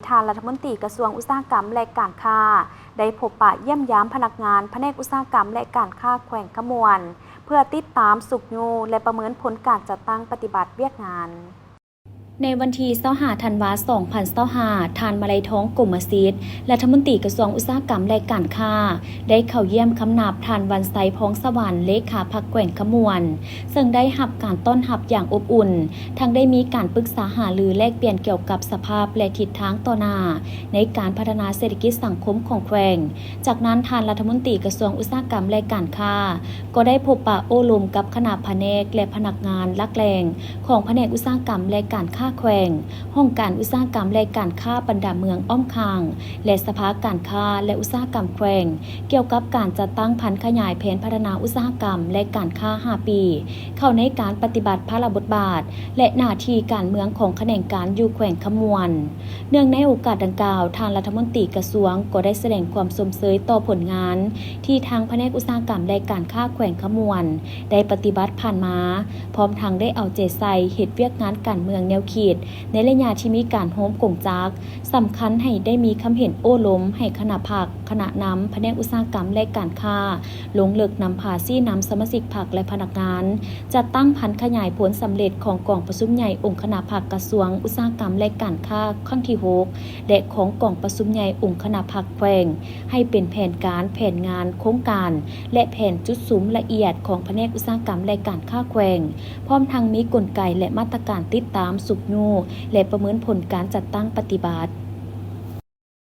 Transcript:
ທ່ານລັດຖະມົນຕີກະຊວງອຸດສາຫະກຳ ແລະ ການຄ້າ ໄດ້ພົບປະຢ້ຽມຢາມພະນັກງານພະແນກອຸດສາຫະກຳ ແລະ ການຄ້າແຂວງຄຳມ່ວນ ເພື່ອຕິດຕາມຊຸກຍູ້ ແລະ ປະເມີນຜົນການຈັດຕັ້ງປະຕິບັດວຽກງານ. ໃນວັນທີຊາວຫ້າ ທັນວາ ສອງພັນຊາວຫ້າ ທ່ານ ມະໄລທອງ ກົມມະສິດ ລັດຖະມົນຕີກະຊວງອຸດສາຫະກຳ ແລະ ການຄ້າ ໄດ້ເຂົ້າຢ້ຽມຄຳນັບທ່ານ ວັນໄຊ ພອງສະຫວັນ ເລຂາພັກແຂວງຄຳມ່ວນ ເຊິ່ງໄດ້ຮັບການຕ້ອນຮັບຢ່າງອົບອຸ່ນ, ທັງໄດ້ມີການປຶກສາຫາລືແລກປ່ຽນກ່ຽວກັບສະພາບ ແລະ ທິດທາງຕໍ່ໜ້າໃນການພັດທະນາເສດຖະກິດສັງຄົມຂອງແຂວງ. ຈາກນັ້ນ, ທ່ານລັດຖະມົນຕີກະຊວງອຸດສາຫະກຳ ແລະ ການຄ້າ ກໍໄດ້ພົບປະໂອ້ລົມກັບຄະນະພະແນກ ແລະ ພະນັກງານຫຼັກແຫຼ່ງຂອງພະແນກອຸດສາຫະກຳ ແລະ ການຄ້າແຂວງ, ຫ້ອງການອຸດສາຫະກຳ ແລະ ການຄ້າບັນດາເມືອງອ້ອມຂ້າງ ແລະ ສະພາການຄ້າ ແລະ ອຸດສາຫະກຳແຂວງ ກ່ຽວກັບການຈັດຕັ້ງຜັນຂະຫຍາຍແຜນພັດທະນາອຸດສາຫະກຳ ແລະ ການຄ້າຫ້າປີ ເຂົ້າໃນການປະຕິບັດພາລະບົດບາດ ແລະ ໜ້າທີ່ການເມືອງຂອງຂະແໜງການຢູ່ແຂວງຄຳມ່ວນ. ເນື່ອງໃນໂອກາດດັ່ງກ່າວ, ທ່ານລັດຖະມົນຕີກະຊວງກໍໄດ້ສະແດງຄວາມຊົມເຊີຍຕໍ່ຜົນງານທີ່ທາງພະແນກອຸດສາຫະກຳ ແລະ ການຄ້າແຂວງຄຳມ່ວນໄດ້ປະຕິບັດຜ່ານມາ, ພ້ອມທັງໄດ້ເອົາໃຈໃສ່ເຮັດວຽກງານການເມືອງແນວຄິດໃນໄລຍະທີ່ມີການໂຮມກົງຈັກ ສຳຄັນໃຫ້ໄດ້ມີຄຳເຫັນໂອ້ລົມໃຫ້ຄະນະພັກ, ຄະນະນຳພະແນກອຸດສາຫະກຳ ແລະ ການຄ້າ ລົງເລິກນຳພາຊີ້ນຳສະມາຊິກພັກ ແລະ ພະນັກງານ ຈັດຕັ້ງຜັນຂະຫຍາຍຜົນສຳເລັດຂອງກອງປະຊຸມໃຫຍ່ອົງຄະນະພັກກະຊວງອຸດສາຫະກຳ ແລະ ການຄ້າຄັ້ງທີຫົກ ແລະ ຂອງກອງປະຊຸມໃຫຍ່ອົງຄະນະພັກແຂວງ ໃຫ້ເປັນແຜນການ, ແຜນງານ, ໂຄງການ ແລະ ແຜນຈຸດສຸມລະອຽດຂອງພະແນກອຸດສາຫະກຳ ແລະ ການຄ້າແຂວງ, ພ້ອມທັງມີກົນໄກ ແລະ ມາດຕະການຕິດຕາມ, ຊຸກຍູ້ ແລະ ປະເມີນຜົນການຈັດຕັ້ງປະຕິບັດ.